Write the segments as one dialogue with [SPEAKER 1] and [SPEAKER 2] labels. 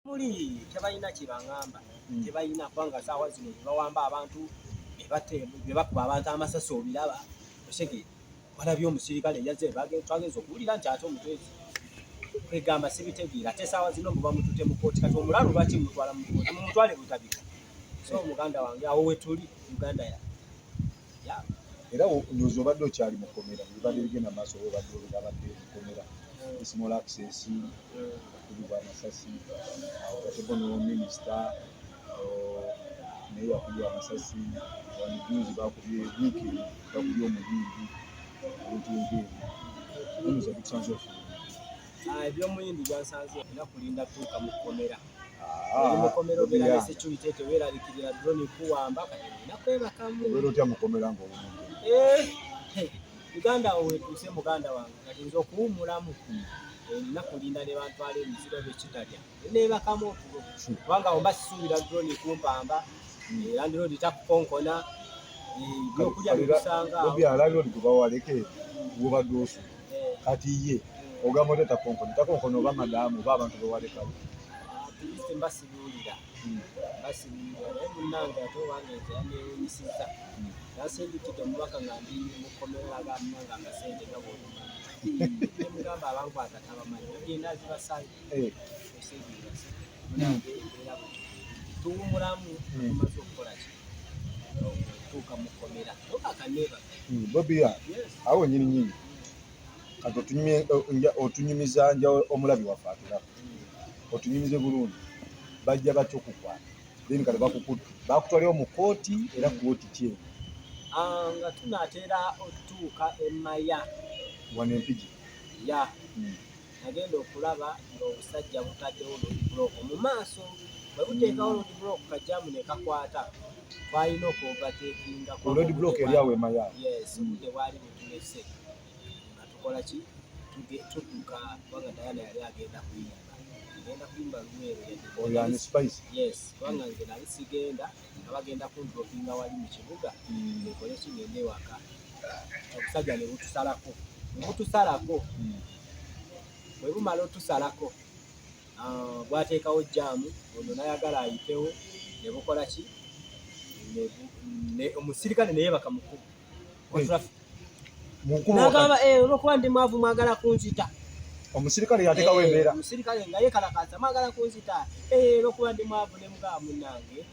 [SPEAKER 1] Muli tebalina kyebaŋŋamba, tebalina, kubanga saawa zino bebawamba abantu, bebakuba abantu amasasi, obiraba, osege walabye omusirikale yazze, twagenza okuwulira nti ate omutwezi, kwegamba sibitegeera. Ate saawa zino mbu bamutute mu kooti. Kati omulalu lwaki mutwala mu kooti? Mumutwale Butabika. So muganda wange, awo wetuli, Uganda ya ya.
[SPEAKER 2] Era ndowooza obadde okyali mukomera, bibadde bigenda maaso, oba obadde olabadde mukomera, small access, okubibwa amasasi awo katebo, no minisita naye yakubye amasasi wano juzi, bakubye wiiki, bakubye omuyimbi, ebintu ng'ebyo. Oyinza bikusanze ofuluma?
[SPEAKER 1] Ah, ebyomuyimbi byansanze era kulinda tuuka mu kkomera. Oli mukomera, obeera ne security, teweeraliikirira drone kuwamba. Kati olina kwebakamu.
[SPEAKER 2] Obeera otya mukomera ng'oli?
[SPEAKER 1] Eh, Uganda awo wetuuse, muganda wange. Kati nze okuwummulamu nina kulinda ne bantwala emiziro bekitalya, neebakamu otulo, kubanga awo mba sisuubira drone kumpamba, landlord takukonkona, byokulya bikusanga awo.
[SPEAKER 2] Landlord gwe bawaleke wobadde osula, kati ye ogamba otya takonkona? Takonkona oba madamu oba abantu bewalekawo?
[SPEAKER 1] At least mba sibiwulira, mba sibiwulira. Naye munnange, ate owange nze yanneewunyisizza, yansindikidde omubaka nga ndi mukomera, aga munange akasente nga bw'obimanyi. Nemugamba abankwata tabamanyi, agenda azibasayo. Osegeera? Munange, embeera bwe tuwumulamu, tumaze okukola ki, okutuuka mu kkomera, okakanneebaka.
[SPEAKER 2] Bobi, awo nyini nyini kati otunyumiza nja omulabi waffe atulaba, otunyumize bulungi, bajja batya okukwata? Then kati bakukutte, bakutwalewo mu kooti, era kooti ki eno?
[SPEAKER 1] Ah, nga tunaatera otutuuka emaya.
[SPEAKER 2] Wano Empigi?
[SPEAKER 1] Ya. Nagenda okulaba ng'obusajja butaddewo road block mu maaso. Bwe buteekawo road block, kajjamu ne kakwata, twalina okuovertakinga.
[SPEAKER 2] Road block eri awo emaya?
[SPEAKER 1] Yes, obudde bwali butulese nga tukola ki, tudduka, kubanga Diana yali agenda kuyimba, agenda kuyimba Luweero.
[SPEAKER 2] Oyo ani, Spice?
[SPEAKER 1] Yes, kubanga nze nali sigenda, nga bagenda kundropinga wali mu kibuga, nkole ki, ngende ewaka. Obusajja ne butusalako, ne butusalako. Bwe bumala otusalako, bwateekawo jam, ono nayagala ayitewo, ne bukola ki, omusirikale neyeebaka mu kkubo wa traffic.
[SPEAKER 2] Mu nkuba?
[SPEAKER 1] N'agamba, "Eh, olwokuba ndi mwavu mwagala kunzita."
[SPEAKER 2] Omusirikale yateekawo
[SPEAKER 1] Eh,
[SPEAKER 2] embeera?
[SPEAKER 1] Omusirikale nga yeekalakaasa, "Mwagala kunzita, eh, olwokuba ndi mwavu." Ne mugamba, "Munnange."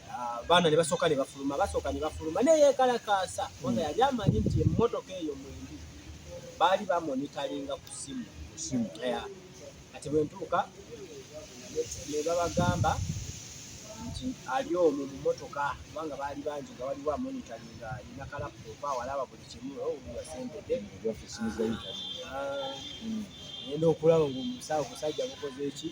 [SPEAKER 1] Ah, baana ne basooka ne bafuluma, basooka ne bafuluma, neyeekalakaasa, kubanga yali amanyi nti emmotoka eyo mwendi baali bamonitalinga ku ssimu.
[SPEAKER 2] Simu?
[SPEAKER 1] Yeah. Kati bwe ntuuka ne babagamba nti ali omwo mu mmotoka, kubanga baali bangi, nga waliwo amonitalinga, alina ka laptop awo, alaba buli kimu, oh, yasembedde.
[SPEAKER 2] Ebyaffe simu za internet.
[SPEAKER 1] Ah, ngenda okulaba ngaomusawo gusajja bukoze eki,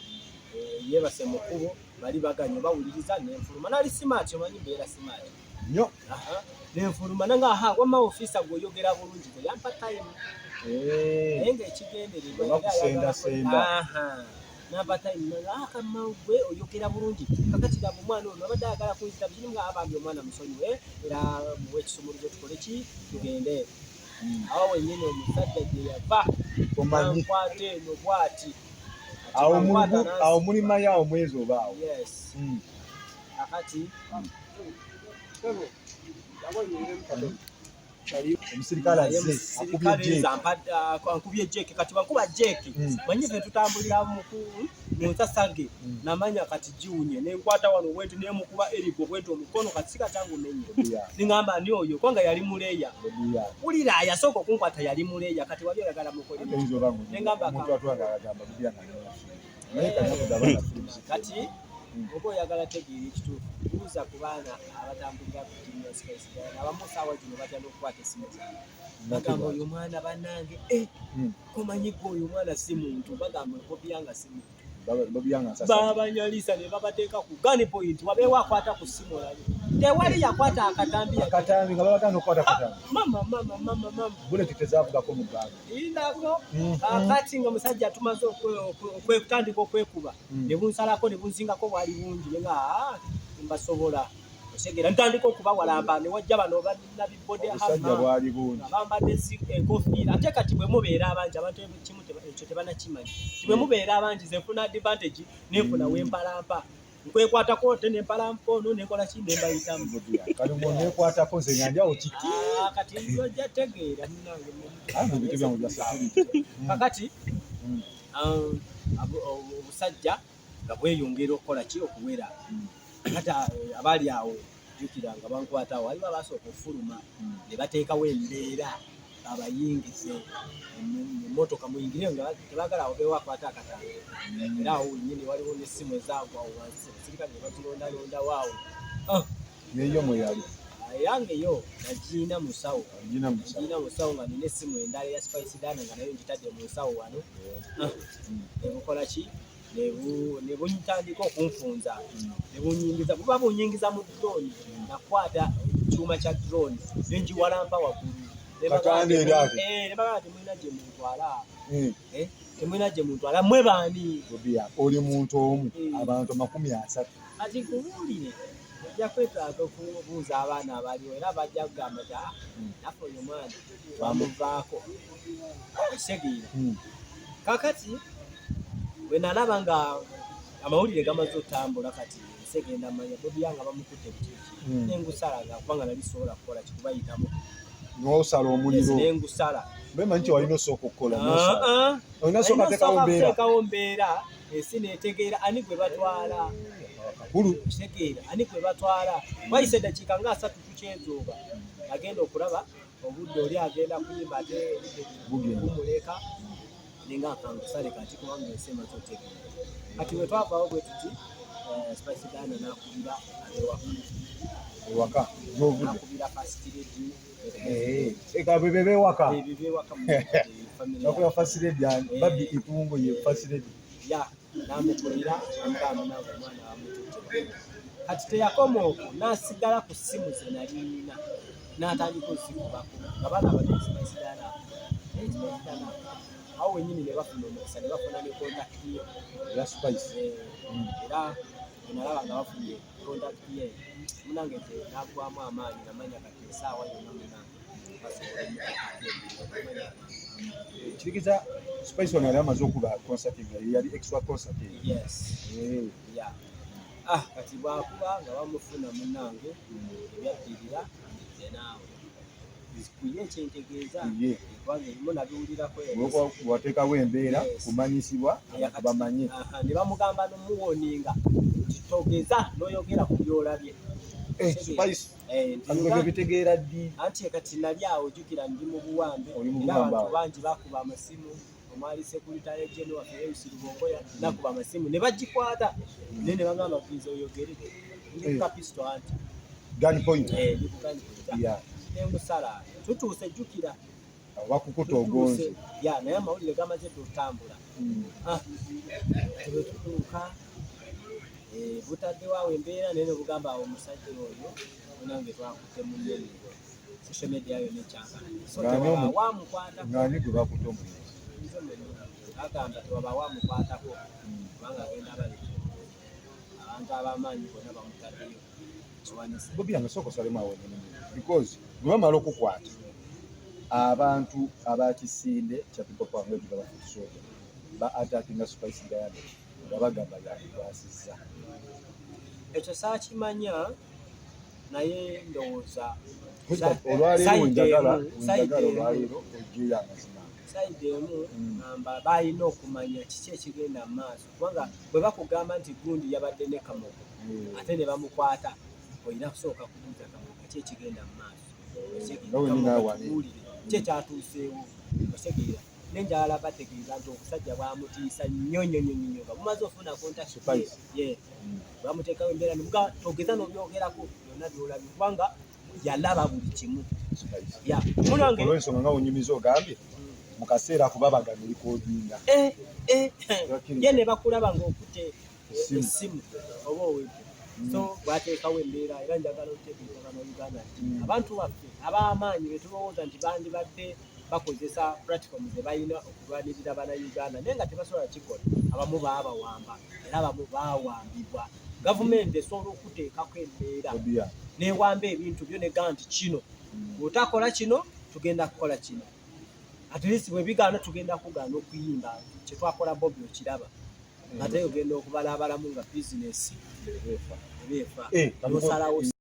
[SPEAKER 1] yeebase mu kkubo, bali baganye bawuliriza. Nenfuluma, nali smart, omanyi mbeera smart.
[SPEAKER 2] Nnyo.
[SPEAKER 1] Aha, nenfuluma nanga, aha, wamma officer, gweoyogera bulungi, gwe yampa time. Naye ng'ekigendererwa yali
[SPEAKER 2] Bakusendasenda.
[SPEAKER 1] Aha, nampa time, kama gwe oyogera bulungi, kakati laba omwana ono abadde ayagala kunzita bikini, nga abambi omwana musonyiwe, era muwe ekisumuluzo tukole ki, tugende. Awo wennyini omusajja gye yava
[SPEAKER 2] Omanyi
[SPEAKER 1] nankwata eno bw'ati.
[SPEAKER 2] Awo mu
[SPEAKER 1] Ankwata
[SPEAKER 2] awo
[SPEAKER 1] n'ansiba.
[SPEAKER 2] Muli mayo awo mwezi oba awo?
[SPEAKER 1] Yes. Kakati
[SPEAKER 2] Omusirikale azze akubye
[SPEAKER 1] omusirikale
[SPEAKER 2] jeeki.
[SPEAKER 1] Ankubye jerk. Kati bankuba jerk, manyi fe tutambulira mu nsasage. Namanya kati giwunye, nenkwata wano bwenti, nemukuba erigo bwenti omukono, kati sikatangumenye. Ningamba ani oyo, kubanga yali muleeya. Wulira, yasooka okunkwata yali muleeya, kati wali oyagala mukole?
[SPEAKER 2] Oyinza oba
[SPEAKER 1] Nengamba
[SPEAKER 2] omuntu atwala agamba Bobi nga naye kanakuda abaana films.
[SPEAKER 1] Kati oba oyagala tegeera ekituufu, buuza ku baana abatambulira ku Junior Spice Diana. Abamu saawa zino batya n'okukwata essimu zaabwe, bagamba oyo omwana bannange, eh, komanyi gwe oyo omwana si muntu. Bagamba Bobi nga si muntu.
[SPEAKER 2] Bobi nga nsasa.
[SPEAKER 1] Babanyalisa ne babateeka ku gun point, wabeewo akwata ku ssimu olabe, tewali yakwata akatambi yadde.
[SPEAKER 2] Akatambi nga babagana okukwata akatambi?
[SPEAKER 1] Mama, mama, mama, mama.
[SPEAKER 2] Bullet tezavugako mu bbanga?
[SPEAKER 1] Indako. Kakati nga musajja tumaze okutandika okwekuba, ne bunsalako ne bunzingako, bwali bungi, nenga, "Ah, mbasobola." Otegeera, ntandika okubawalampa ne wajja bano banabibode.
[SPEAKER 2] Obusajja bwali bungi.
[SPEAKER 1] Bambadde enkofiira. Ate kati bwe mubeera abangi, abantu ekimu ekyo tebanakimanyi, ti bwe mubeera abangi, ze nfuna advantage, nenfuna wempalampa, nkwekwatako, ate nempalampa ono, nenkola ki, nembayitamu.
[SPEAKER 2] Kati ng'oneekwatako, nze nga ndi awo kiki?
[SPEAKER 1] Ah, kati ojja tegeera, munange.
[SPEAKER 2] Ah, mu bintu byange bya security.
[SPEAKER 1] Kakati obusajja nga bweyongera okukola ki, okuwera. Kati abaali awo, jjukira nga bankwata awo, waliwo abasooka okufuluma ne bateekawo embeera babayingize mu mmotoka, muyingire, nga tebagala wabeewo akwata akatambi. Era awo wennyini waliwo n'essimu ezaagwa awo wansi, abasirikale ne bazirondalondawo awo. Ah,
[SPEAKER 2] Neyo mwe yali?
[SPEAKER 1] Eyange yo nagiina mu nsawo.
[SPEAKER 2] Ogina mu nsawo.
[SPEAKER 1] Nagiina mu nsawo nga nina essimu endala eya Spice Diana nga nayo ngitadde mu nsawo wano. Ah, nebukola ki, ne buntandika okunfunza, ne bunyingiza, buba bunyingiza mu drone. Nakwata ekyuma kya drone nengiwalampa waggulu. Ne bagamba
[SPEAKER 2] Katande era ate.
[SPEAKER 1] Ne bagamba, "Temulina gye muntwala." Eh, "Temulina gye muntwala, mmwe baani?"
[SPEAKER 2] Bobi, oli muntu omu, abantu 30.
[SPEAKER 1] Kati nkubuulire, ojja kwetaaga okubuuza abaana abaliwo, era bajja kugamba nti, "Ah, naffe oyo mwana bamuvaako." Okitegeera? Kakati bwe nalaba nga amawulire gamaze otambula, kati ensi egenda manya Bobi nga bamukutte butiiki, nengusala nga kubanga nali sobola kukola kikubayitamu.
[SPEAKER 2] N'osala omuliro.
[SPEAKER 1] Nengusala.
[SPEAKER 2] Mbe manyi kyewalina osooka okukola, n'osala.
[SPEAKER 1] Ah, ah.
[SPEAKER 2] Olina sooka teekawo mbeera.
[SPEAKER 1] Kuteekawo mbeera, ensi netegeera ani gwe batwala.
[SPEAKER 2] Kakulu.
[SPEAKER 1] Kitegeera ani gwe batwala. Wayise eddakiika nga 30 tukyezooba, agenda okulaba obudde, oli agenda kuyimba, ate obudde
[SPEAKER 2] Bugenda.
[SPEAKER 1] bumuleka, ninga akangusale kati kubanga ensi emaze otegeera. Kati bwe twavaawo bwe tuti, Spice Diana n'akubira abewaka.
[SPEAKER 2] Ewaka gy'ovudde.
[SPEAKER 1] N'akubira First Lady.
[SPEAKER 2] Eka bebe bewaka.
[SPEAKER 1] Ebyo bewaka mu family.
[SPEAKER 2] Nakuba First Lady ani? Barbie Itungo ye First Lady.
[SPEAKER 1] Ya, n'amukulira, amugamba nange omwana bamututte. Kati teyakoma okwo, n'asigala ku ssimu ze nali nnina, n'atandika ozikubako nga balaba Spice Diana, Spice Diana. Awo wennyini ne bafuna omukisa ne bafuna ne contact ye.
[SPEAKER 2] Ya Spice.
[SPEAKER 1] Era bwe nalaba nga bafunye contact ye, munange nze naggwamu amaanyi, namanya kati esaawa yonna munange basobola omukuba.
[SPEAKER 2] Kirikiza Spice wano yali amaze okuba concert nga ye yali extra concert eyo.
[SPEAKER 1] Yes. Ya, ah, kati bwakuba nga bamufuna, munange, ebyaddirira nze naawe kuye ekyentegeeza.
[SPEAKER 2] Ye.
[SPEAKER 1] Kubanga ebimu nabiwulirako.
[SPEAKER 2] Olwokuba wateekawo embeera
[SPEAKER 1] Yes.
[SPEAKER 2] kumanyisibwa abantu bamanye.
[SPEAKER 1] Aha, ne bamugamba nomuwoninga nti togeza n'oyogera ku byolabye.
[SPEAKER 2] Spice.
[SPEAKER 1] Eh, nti
[SPEAKER 2] Kati gwe bitegeera ddi?
[SPEAKER 1] Anti kati nali awo, jjukira ndi mu buwambe.
[SPEAKER 2] Oli mu
[SPEAKER 1] Era
[SPEAKER 2] buwambe
[SPEAKER 1] abantu
[SPEAKER 2] awo.
[SPEAKER 1] bangi bakuba amasimu, omwali secretary general waffe Lewis Rubongoya nakuba amasimu ne bagikwata, naye ne bagamba, "Bwiza oyogere." Ndi ku kapisto anti.
[SPEAKER 2] Gun point.
[SPEAKER 1] Eh, ndi ku gun point. Nengusala tutuuse, jjukira.
[SPEAKER 2] Bakukuta ogonze.
[SPEAKER 1] Tutuuse. Ya, naye amawulire gamaze tutambula. Ah, bwe tutuuka, butaddewo awo embeera, naye ne bugamba awo omusajja oyo munange twakutte munene, social media yonna ekyankalanye, so
[SPEAKER 2] Ng'ani
[SPEAKER 1] tewaba wamukwatako.
[SPEAKER 2] Ng'ani gwe bakutte omulenzi?
[SPEAKER 1] Nze mwennyini. Agamba tewaba wamukwatako kubanga agenda baleka abantu ab'amaanyi bonna bamutaddeyo kiwanise.
[SPEAKER 2] Bobi yange, sooka osalemu awo nyini, because bwe bamala okukwata abantu abakisinde kya People Power nga ekiga bafukisoja ba attackinga Spice Diana nga bagamba yakukwasizza.
[SPEAKER 1] Ekyo saakimanya, naye ndowooza
[SPEAKER 2] Olwaleero
[SPEAKER 1] side
[SPEAKER 2] wenjagala
[SPEAKER 1] emu-
[SPEAKER 2] wenjagala
[SPEAKER 1] side
[SPEAKER 2] olwaleero ojjeyo amazima.
[SPEAKER 1] Side emu amba balina okumanya kiki ekigenda mu maaso, kubanga bwe bakugamba nti gundi yabadde ne Kamoga ate ne bamukwata, olina kusooka kubuuza Kamoga ki ekigenda mu maaso.
[SPEAKER 2] Nga we
[SPEAKER 1] Kamoga
[SPEAKER 2] nina wano.
[SPEAKER 1] tubuulire ki ekyatuuseewo. Otegeera? Nenjagala bategeeza nti obusajja bwamutiisa nnyo nnyo nnyo nnyo nga bumaze ofuna contact
[SPEAKER 2] Spice.
[SPEAKER 1] ye. Bamuteekawo embeera nemuga togeza n'obyogerako byonna byolabye, kubanga yalaba buli kimu.
[SPEAKER 2] Spice.
[SPEAKER 1] Ya, munange.
[SPEAKER 2] Olw'ensonga nga wonyumiza ogambye mu kaseera ako babaga nerikodinga.
[SPEAKER 1] Eh, eh, ye ne bakulaba ng'okutte
[SPEAKER 2] Essimu.
[SPEAKER 1] essimu oba owedde. So bwateekawo embeera, era njagala otegeeza Bannayuganda nti abantu baffe ab'amaanyi be tulowooza nti bandibadde bakozesa platform ze balina okulwanirira Bannayuganda, naye nga tebasobola kikola, abamu baabawamba era abamu baawambibwa. Gavumenti esobola okuteekako embeera newamba ebintu byo, negaa nti kino bw'otakola kino, tugenda kukola kino. At least bwe bigaana, tugenda kugaana okuyimba. Kyetwakola Bobi okiraba, ate ogenda okubala abalamu nga bizinesi ebeefa,
[SPEAKER 2] Eh,
[SPEAKER 1] nosalawo.